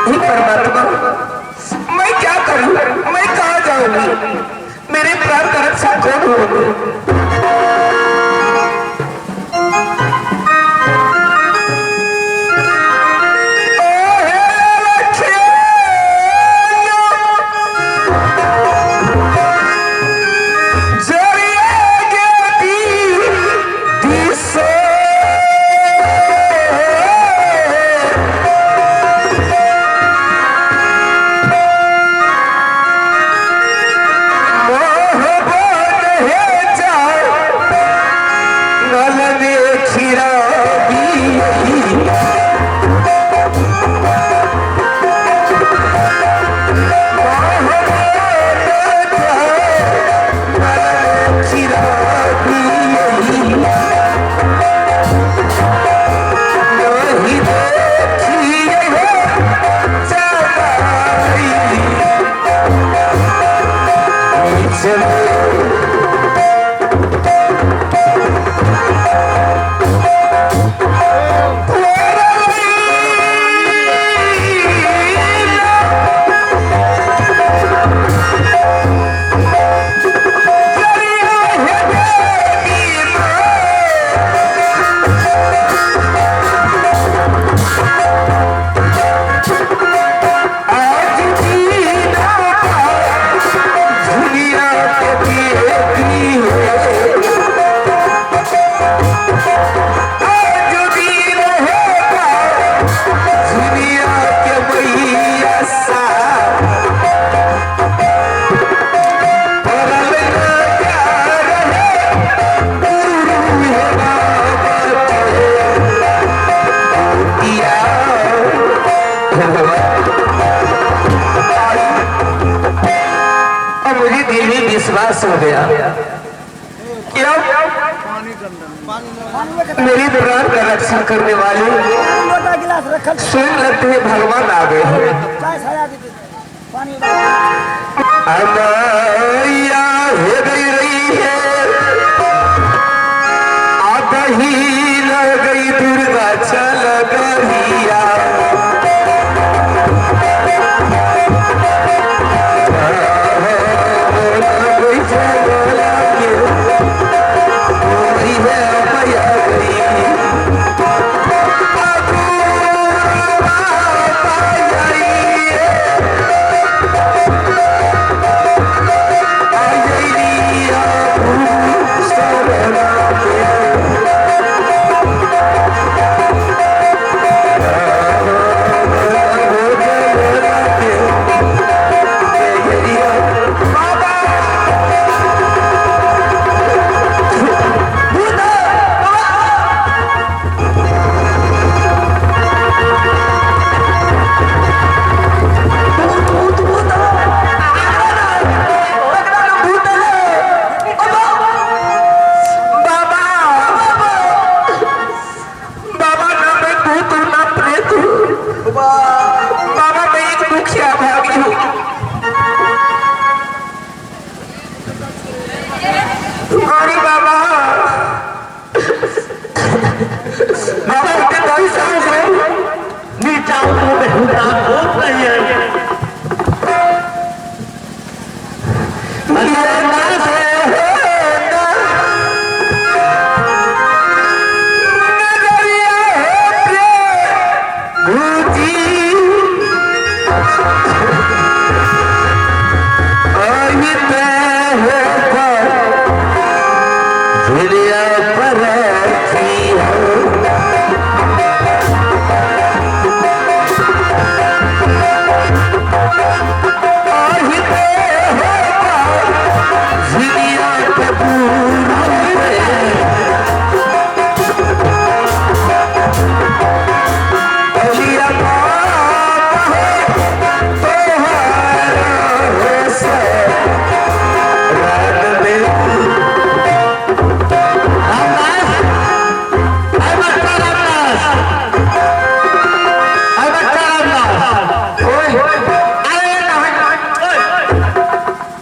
हे परमात्मा, मैं क्या करूं, मैं कहाँ जाऊंगी, मेरे प्राण का रक्षा कौन होगा? विश्वास हो गया कि अब मेरी दुकान का रक्षा करने वाले स्वयं लगते हैं भगवान आ गए हैं। अमैया हो गई रही है, आधा ही लग गई दुर्गा चल गरिया।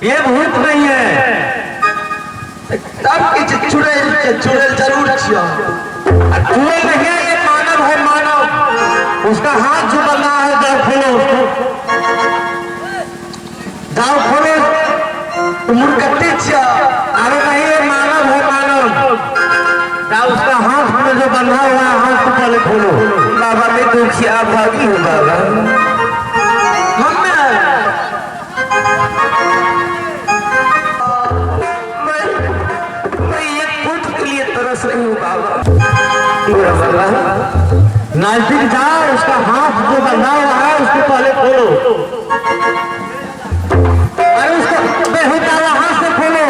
ये भूत नहीं है, तब चुड़ैल चुड़ैल जरूर छियो। चुड़ैल नहीं है, ये मानव है, मानव। उसका हाथ जो बना है देखो उसको। दुखिया भागी हूँ बाबा। मैं एक पुत्र के लिए तरस रही हूँ बाबा। बाबा नजदीक जाओ, उसका हाथ जो बंधा हुआ है उसको पहले खोलो। अरे उसको बेहुदा हाथ से खोलो।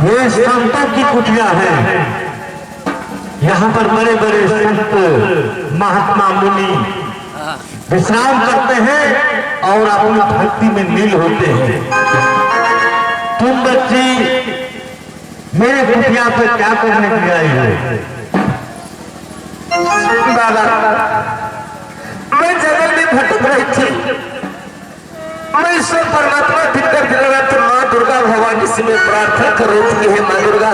ये संतों की कुटिया है। यहाँ पर बड़े बड़े संत महात्मा मुनि विश्राम करते हैं और अपनी भक्ति में लीन होते हैं। तुम बच्ची मेरे कुटिया पर क्या करने के लिए आई हो? बाबा मैं जंगल में भटक रही थी। मैं ईश्वर परमात्मा दिनकर दिनरात माँ दुर्गा भवानी से मैं प्रार्थना कर रही थी, हे माँ दुर्गा,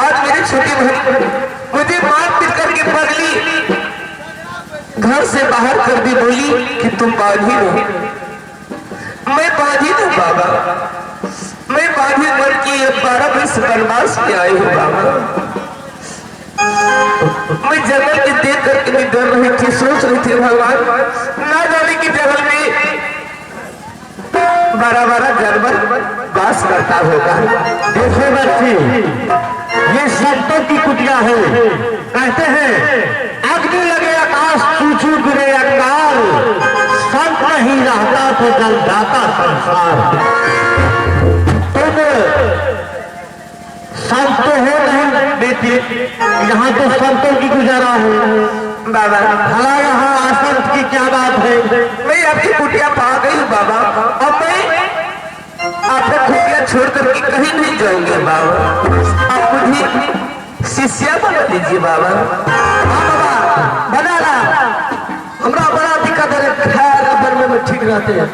आज मेरी छोटी बहन मुझे मार पीट करके पगली घर से बाहर कर दी, बोली कि तुम बाधी हो। मैं बाधी हूँ बाबा, मैं बाधी मर के 12 वर्ष वनवास में आई हूँ बाबा। मैं जंगल में देख करके भी डर रही थी, सोच रही थी भगवान ना जाने की जंगल में 12-12 जानवर वास करता होगा। देखो बच्ची, ये संतों की कुटिया है। कहते हैं अग्नि लगे आकाश चूचू गिरे अंगार, संत नहीं रहता तो जल जाता संसार। तुम संत तो हो नहीं बेटी, यहाँ तो संतों की गुजारा है बाबा। भला यहाँ असंत की क्या बात है? मैं आपकी कुटिया पा गई बाबा, अब मैं आपका कुटिया छोड़ करके कहीं नहीं जाऊंगी बाबा। आप मुझे शिष्या बना दीजिए बाबा। हाँ बाबा बना ला, हमरा बड़ा दिक्कत है, खैर बनने में ठीक रहते हैं।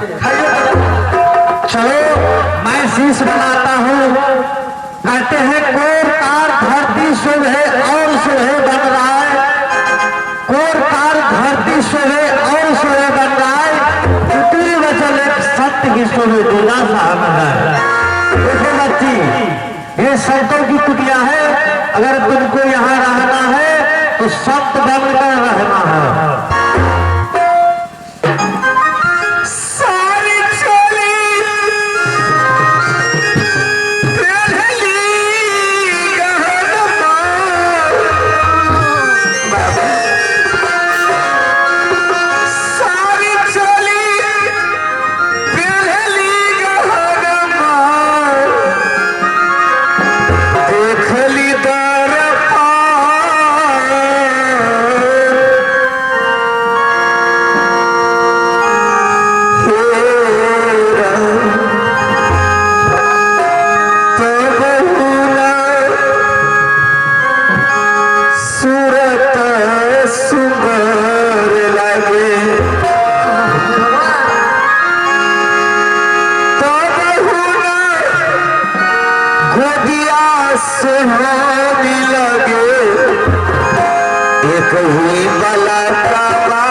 चलो मैं शीश बनाता हूँ। कहते हैं कोर कार धरती शोभे और शोभे बन रहा है, कोर कार धरती शोभे और शोभे बन रहा है, कुटीर वचन एक सत्य की शोभे दूजा साहब है। देखो बच्ची, ये संतों की कुटिया है। अगर तुमको यहाँ रहना है तो संत बनकर रहना है। देखली दर पार। सुहानी लगे एक ही बला काबा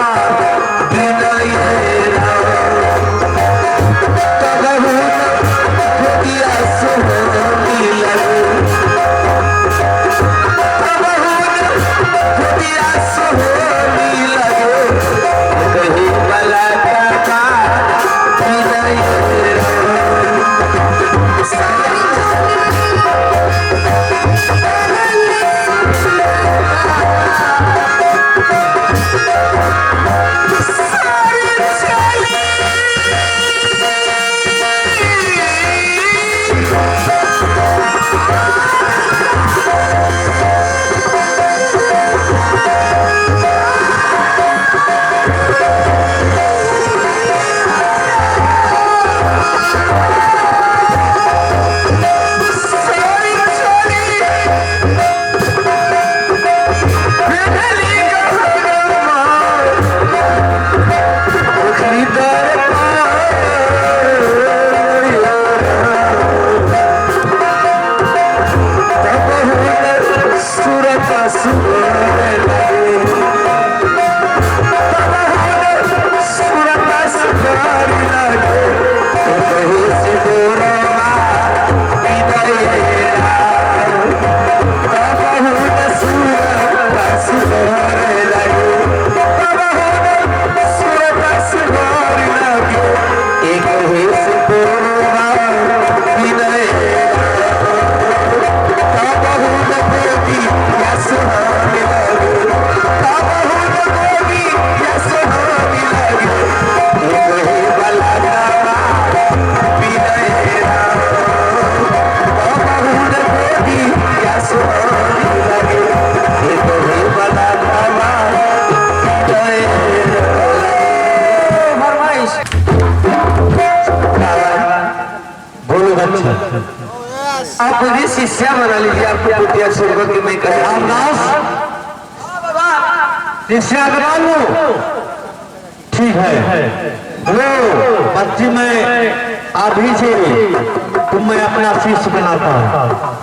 आप मुझे शिष्या बना लीजिए, आपको कुटिया छोड़कर कि मैं कहीं रामदास शिष्या बना लूं, ठीक है। लो बच्ची, मैं अभी से तुम्हें अपना शिष्य बनाता हूँ।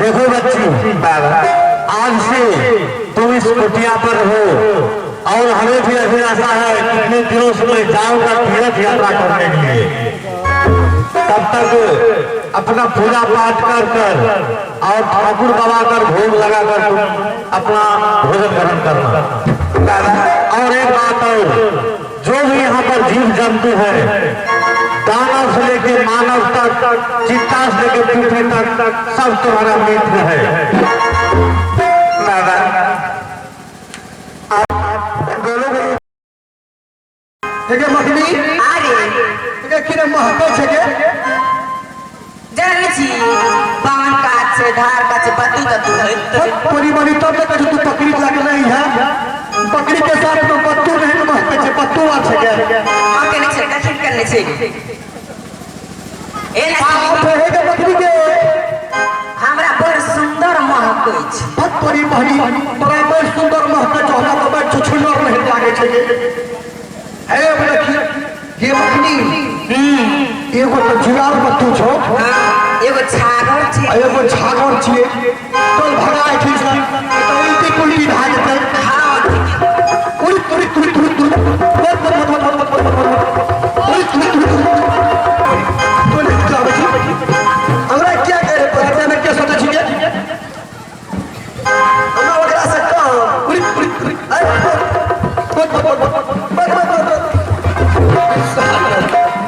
देखो बच्ची, आज से तुम इस कुटिया पर हो और हमें भी अभिलाषा है कितने दिनों से मैं जाऊंगा तीर्थ यात्रा करने के लिए। तब तक अपना पूजा पाठ कर कर और ठाकुर बाबा कर भोग लगा कर तुम अपना भोजन ग्रहण करना। और एक बात और, जो भी यहाँ पर जीव जंतु है, दानव से लेके मानव तक, चित्ता से लेके पृथ्वी तक, सब तुम्हारा मित्र है। मखनी महकै छै के जानै छी, पान काट छै, धार काट छै, बत्ती तत्तू परी तब तक तू पकड़ी लग नहीं है, बकरी के साथ तो बत्तू नहीं महकै छै, बत्तू आ छै के महकै नै छै, कखन करने छै ए आप है के बकरी के हमरा बड़ सुंदर महकै। महकै छै। बड तोरी बहनी बड़ा बड़ सुंदर महकै छौ, हमरा तऽ बड़ छुछुनर नहि लागै छै गे। हे देखी गे मखनी, एगो तऽ जुआर बत्तू छौ। हाँ, एगो छागर छै। आ एगो छागर छियै। चल भगा एहिठाम से, तऽ उल्टी पुल्टी भए जेतै। हाँ, उड़ी तुड़ी तुड़ी तुड़ी तुड़ी बत बत बत बत बत बत बत उड़ी तुड़ी तुड़ी तुड़ी तुड़ी। हमरा क्या करे पड़तै? में क्या सोचै छियै? हमरा ओकरा से कह उड़ी उड़ी उड़ी अरे बत बत बत बत बत बत बत।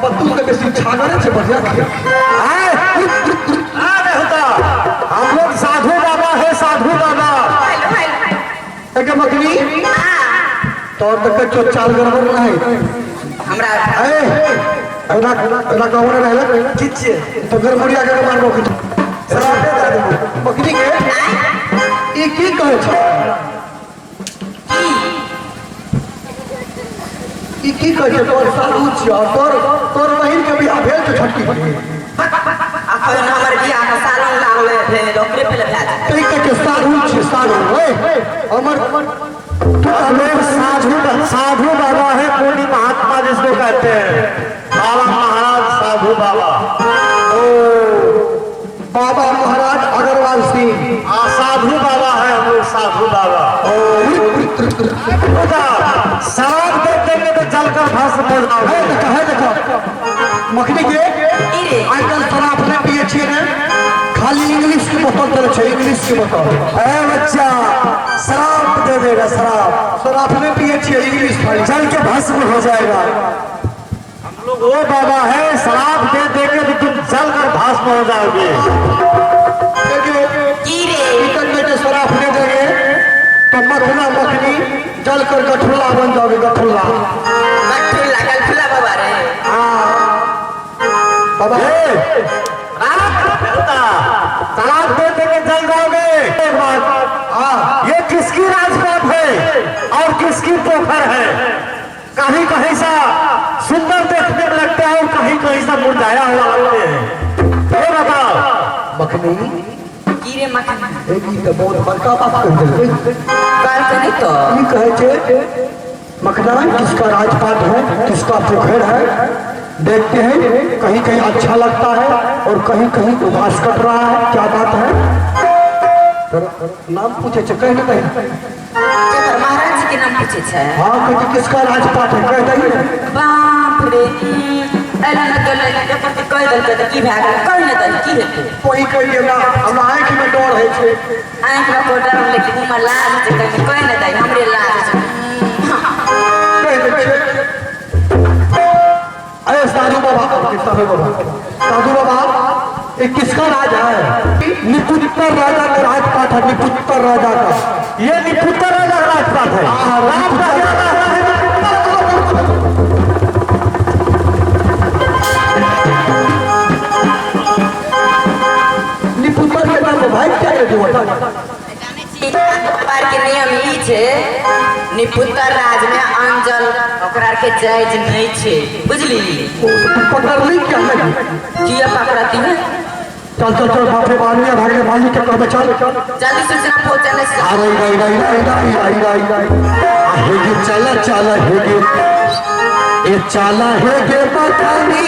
बत्तू के बेसी छागरे छै बढ़िया। आए आ नहीं होता, हम लोग साधु बाबा है, साधु बाबा। Hello hello. एके मखनी, हाँ। तोर तक चो चाल गड़बड़ नहीं। हमरा ए एना एना गाँव में रहले की छियै? तो गड़बड़िया के मारबो कि शराबे दए देबो। मखनी के ई की कहै छै? ई की कहै छै? तोर साधु छियौ, तोर तोर बहिन के बियाह भेल छै छोटकी के। अखन हमर बियाह के सालन लागलै भेल, ओकरे पहिले भए जेतै। तै कहै छै साधु छियै, साधु। ए हमर तू हम लोग साधु साधु बाबा है, पूरी महात्मा जिसको कहते हैं, बाबा महाराज साधु बाबा। ओ बाबा महाराज अग्रवाल सिंह। हाँ, साधु बाबा है हम लोग, साधु बाबा। शराब दे देंगे तो जलकर भस्म हो है जाओगे। देखो, है देखो मखनी के। की रे? आजकल शराब नहि पिए छियै ने, खाली इंग्लिश के बोतल देले छै, इंग्लिश के बोतल। ए बच्चा, शराब दे देगा शराब। शराब नहि पिए छियै, इंग्लिश खाली। जल के भस्म हो जाएगा। हम लोग वो बाबा है, शराब दे देंगे तो तुम जलकर भस्म हो जाओगे। देखियो की रे? टिकट में जे शराब दे देंगे तो मखना मखनी जल कर गठुल्ला बन जाओगे, गठुल्ला। गठुल्ला गठुल्ला बाबा रे। हाँ बाबा। शराब दे देंगे जल जाओगे। एक बात, हाँ ये किसकी राजपाट है और किसकी पोखर है? कहीं कहीं सा सुंदर देखने में लगते हैं और कहीं कहीं सा मुरझाया हुआ लगते हैं। ये बताओ मखनी। की रे मखनी? एक ई तऽ बहुत बड़का बात कहि देलकै। कहलकै नहि तऽ। ई कहै छै मखना, किसका राजपाट है, किसका पोखर है? देखते हैं कहीं कहीं अच्छा लगता है और कहीं कहीं उदास कट रहा है, क्या बात है? तर नाम पूछे छै, कहि ने कहि। केकर महाराज जी के नाम पूछे छै? हाँ, कहै छै किसका राजपाट है, कहि दही ने। बाप रे, एला न गेलै एकर तऽ कहि देलकै तऽ की भए गेलै? कहि ने दही, की हेतै? वही कहि दियौ ना, हमरा आँखिमे डर होइ छै। आँखिमे कोइ डर लेकिन मुँहमे लाज छै, कहि कहि ने दही, हमरे लाज छै। कहि दै छियै। अरे साधु बाबा, साधु बाबा, साधु बाबा, ये किसका राज है? निपुत्तर राजा का राजपाट है, निपुत्तर राजा का। ये निपुत्तर राजा का राजपाट है। हाँ, राम का क्या राजा है? निपुत्तर के नाम पर भाई क्या कर दिया? जानै छी अखबार के नियम ई छै, निपुत्तर राज में अंजल ओकरा के जायज नहीं छै, बुझली? पकड़ ली क्या नहीं? किया पकड़ती है? चल चल चल, बाप रे बाप, भाग भागी के कहबे चल। जल्दी सूचना पहुंचाने से। अरे रई रई रई रई रई रई रई हेगे चला चला हेगे ए चला हेगे बतानी।